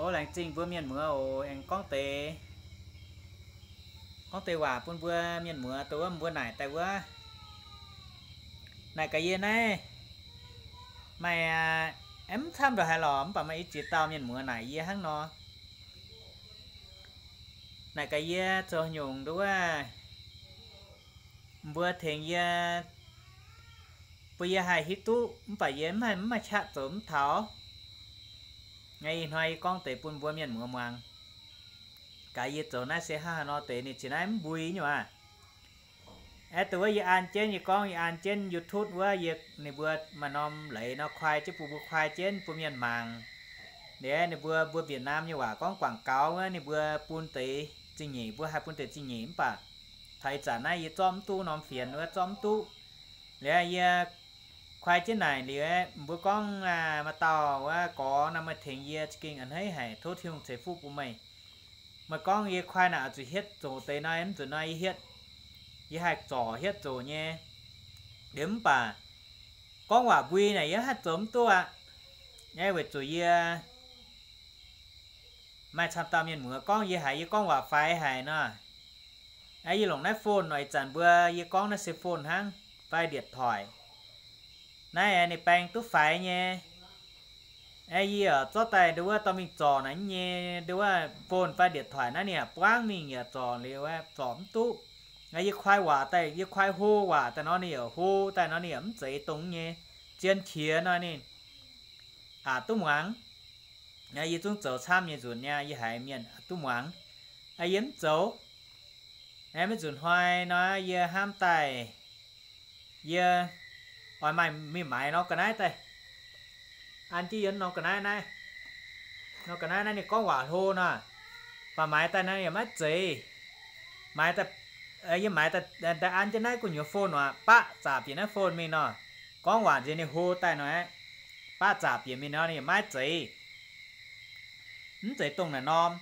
Tov laengz zingh mbuo mienh muoz oc. Aengx gorngv deix, gorngv deix waac bun mbuo mienh muoz dongh wuov mbuo naaic daaih wuov. Naaic gaax yie naaiv, maaih, aengx mv camv ndongc haaix lorqc, mv baac maaih i ziex dauh mienh muoz naaic yie hnangv nor. Naaic gaax yie zoux nyungc nduov wuov, mbuo tengx yie, bun yie haih hiuv duqv, mv baac yie mv maaih, mv maaih qaqv zoux mv taux. Ih hnoi yie gorngv deix bun mbuo mienh muoz muangx. Gaax yie zoux naaiv se hnangv haaix nor deix ninh zinh naaiv mv mbui nyungc aqv. Aeqv, dongh wuov yie an jienv, yie gorngv yie an jienv YouTube wuov, yie, ninh mbuo maaih norm leiz nor kuaai jienv bun mbuo, kuaai jienv bun mienh mangc. Liuz ninh mbuo, mbuo Việt Nam nyei waac gorngv quảng cáo wuov, ninh mbuo bun deix zingh nyeic, mbuo haih bun deix zingh nyeic mv baac taux ih zanc naaiv yie zorqv mv duqv norm fienx wuov, zorqv mv duqv. Liuz yie kuaai jienv naaic liuz, mbuo gorngv maaih dauh wuov gorx nor meih tengx yie za'gengh a'hneiv haic, tov Tin-Hungh ceix fuqv bun meih. Meih gorngv yie kuaai naaic oix zuqc hietv zoqc deix nor, mv nzunc nor yie hietv, yie haih zorc hietv zoqc nyei. Liuz mv baac gorngv waac mbui naaic yie haih zoux mv duqv aqv. Weic zuqc yie maaih camv dauh mienh muoz gorngv yie haiz yie gorngv waac faix haic nor. Yie longc naaiv phone oc, ih zanc mbuo yie gorngv naaiv se phone hnangv fai điện thoại. Naaiv ninh baeng duqv faix nyei. Yie zorqv daaih nduov wuov dorh mingh zorc naaic nyei, nduov wuov phone fai điện thoại naaiv ninh yaac buangv mingh yaac zorc liuz zorc mv duqv. Yie kuaai waac daaih, yie kuaai hlo waac daaih nor ninh yaac hlo daaih nor ninh yaac mv zeiz dongh nyei. Zien qiex nor ninh aqc duqv muangx. Yie zungv zoux camv nyei nzunc nyei, yie haiz mienh aqc duqv muangx. Yie mv zoux. Maiv nzunc hnoi nor yie hnamv daaih, yie oix maaih mingh maaiz norm ga'naaiv daaih. An jienv yie norm ga'naaiv naaiv, norm ga'naaiv naaiv ninh gorngv waac hlo nor, baac maaiz daaih nor yaac maiv zeiz. Maaiz, yie maaiz daaih an jienv naaiv gu'nyuoz phone aqv, baqv zaqc bieqc naaiv phone mingh nor, gorngv waac nziex ninh hlo daaih nor, baqv zaqc bieqc mingh nor ninh yaac maiv zeiz. Mv zeiz dongh naaic norm.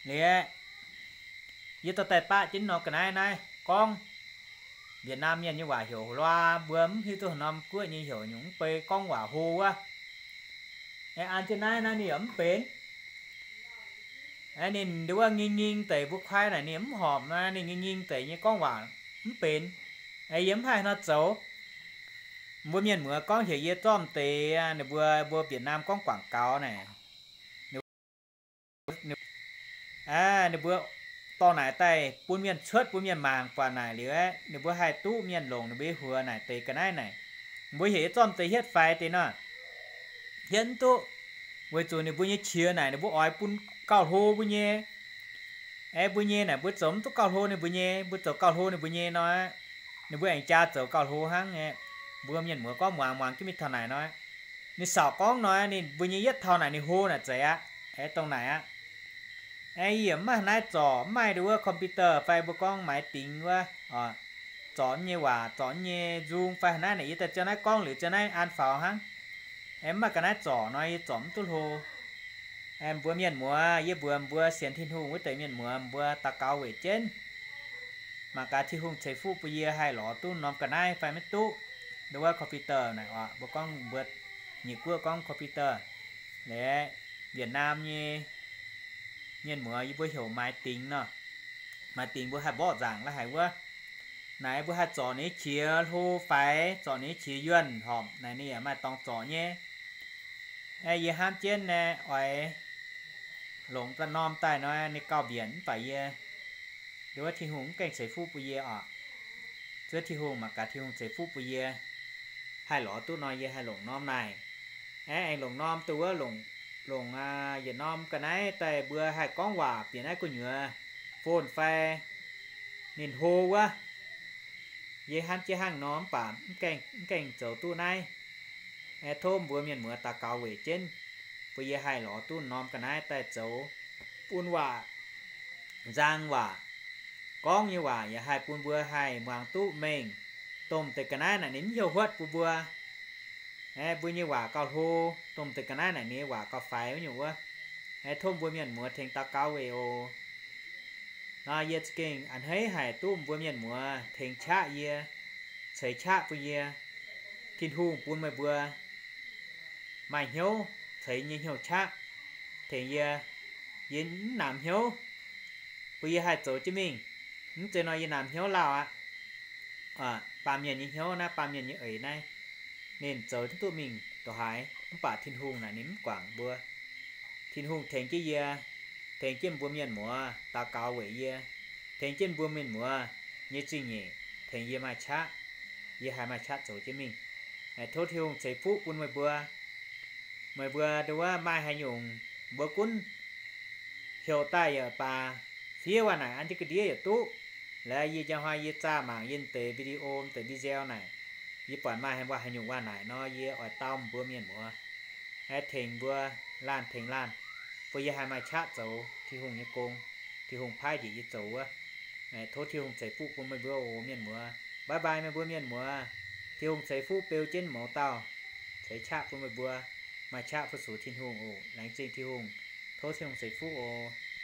Liuz, yie dorh daaih baqv jienv norm ga'naaiv naaiv gorngv Việt Nam mienh nyei waac heuc loa, mbuo mv hiuv duqv haaix norm guoqv nyei heuc nyungc mv bei gorngv waac hlo wuov. An jienv naaiv naaiv ninh yaac mv benx. Ninh nduov wuov nging nging deix, mbuo kuaai naaic ninh mv horpc nor, ninh nging nging deix nyei gorngv waac mv benx. Yie mv haih nor zoux. Mbuo mienh muoz gorngv heuc yie zorqv deix ninh mbuo, mbuo Việt Nam gorngv quảng cáo naaic, ninh mbuo dorh naaic daaih bun mienh cuotv, bun mienh mangc buatc naaic liuz aeqv, ninh mbuo haih duqv mienh longc ninh mbuo nyei huox naaic deix ga'naaiv naaic. Mbuo heuc yie zorqv deix hietv faix deix nor, hietv mv duqv, weic zuqc ninh mbuo nyei qiex naaic ninh mbuo oix bun gauh hlo mbuo nyei. Aeqv, mbuo nyei naaic mbuo zoux mv duqv gauh hlo ninh mbuo nyei, mbuo zoux gauh hlo ninh mbuo nyei nor, ninh mbuo aengx jaa zoux gauh hlo hnangv. Mbuo mienh muoz gorngv muangx muangx jienv mingh taux naaic nor, ninh saauc gorngv nor ninh mbuo nyei yietv taux naaic ninh hlo naaic zeiz aqv. Aeqv, dongh naaic aqv. Aeqv, yie yaac mv maaih naaiv zorc, mv maaih nduov wuov computer fai mbuo gorngv máy tính wuov, zorc nyei waac, zorc nyei Zoom fai haaix naaiv naaic, yie daaih ziouc naaiv gorngv liuz ziouc naaiv an faaux hnangv. Aeqv, mv maaih ga'naaiv zorc nor yie zorc mv duqv hlo. Aeqv, mbuo mienh muoz, yie mbuox mbuo sienx Tin-Hungh wuov deix mienh muoz, mbuo daux gaux weic jienv, mangc gaax Tin-Hungh ceix fuqv bun yie haih lorz duqv norm ga'naaiv fai maiv duqv. Nduov wuov computer naaic oc, mbuo gorngv mbuo nyic guoqv gorngv computer. Liuz Việt Nam nyei mienh muoz yie mbuo heuc máy tính nor. Máy tính mbuo haih mborqv nzaangc la'haic wuov. Naaic mbuo haih zorc ninh nyei qiex hlo faix, zorc ninh nyei qiex yuonh horpc naaic ninh yaac maaih dorngx zorc nyei. Aeqv, yie hnamv jienv naaiv oix longc daaih norm daaih nor ninh gauh mbienc mv baac yie, nduov wuov Tin-Hungh mv gaengh ceix fuqv bun yie oc. Zuov Tin-Hungh, mangc gaax Tin-Hungh ceix fuqv bun yie haih lorz duqv nor yie haih longc norm naaic. Aeqv, aengx longc norm dongh wuov longc, longc yietc norm ga'naaiv daaih mbuo haih gorngv waac bieqc naaiv gu'nyuoz phone fai ninh hlo wuov. Yie hnamv jienv hnangv nor mv baac mv gaengh, mv gaengh zoux duqv naaiv. Aeqv, tov mbuo mienh muoz daux gaux weic jienv, bun yie haih lorz duqv norm ga'naaiv daaih zoux bun waac, nzang waac, gorngv nyei waac yaac haih bun mbuo haih muangx duqv mengh. Domh deix ga'naaiv naaic ninh mv hiuv huotv bun mbuo. Aeqv, mbuo nyei waac gauh hlo, domh deix ga'naaiv naaic ninh nyei waac gauh faix wuov nyungc wuov. Aeqv, tov mbuo mienh muoz tengx daux gaux weic oc. Nor yie za'gengh a'hneiv haic duqv mbuo mienh muoz tengx qaqv yie, ceix qaqv bun yie. Tin-Hungh bun meih mbuo maaih hnyouv ceix nyei hnyouv qaqv. tengx yie, yie mv namx hnyouv, bun yie haih zoux jienv mingh. Mv zeiz nor yie namx hnyouv lauh aqv. Baamh mienh nyei hnyouv naaiv, baamh mienh nyei eix naaiv, ninh zoux duqv mingh ndongc haaix, mv baac Tin-Hungh naaic ninh mv guangc mbuo. Tin-Hungh tengx jienv yie, tengx jienv mbuo mienh muoz daux gaux weic yie, tengx jienv mbuo mienh muoz nyei zingh nyeic tengx yie maaih qaqv, yie haih maaih qaqv zoux jienv mingh. Tov Tin-Hungh ceix fuqv bun meih mbuo. Meih mbuo nduov maaih haaix nyungc mbuo gunv heuc daaih yaac baac, fiev waac naaic an jienv ga'ndiev yaac duqv. Laaix yie njang hnoi yie zaah mangc yie deix video, deix video naaic, yie buatc maaih haaix nyungc waac naaic nor, yie oix dau mbuo mienh muoz, tengx mbuo laanh tengx laanh, bun yie haih maaih qaqv zoux Tin-Hungh nyei gong, Tin-Hungh paaiv njiec yie zoux wuov. Tov Tin-Hungh ceix fuqv bun meih mbuo oc mienh muoz. Bye bye meih mbuo mienh muoz. Tin-Hungh ceix fuqv beu jienv mouz dauh, ceix qaqv bun meih mbuo, maaih qaqv fu-sux Tin-Hungh oc. Laengz zingh Tin-Hungh. Tov Tin-Hungh ceix fuqv oc.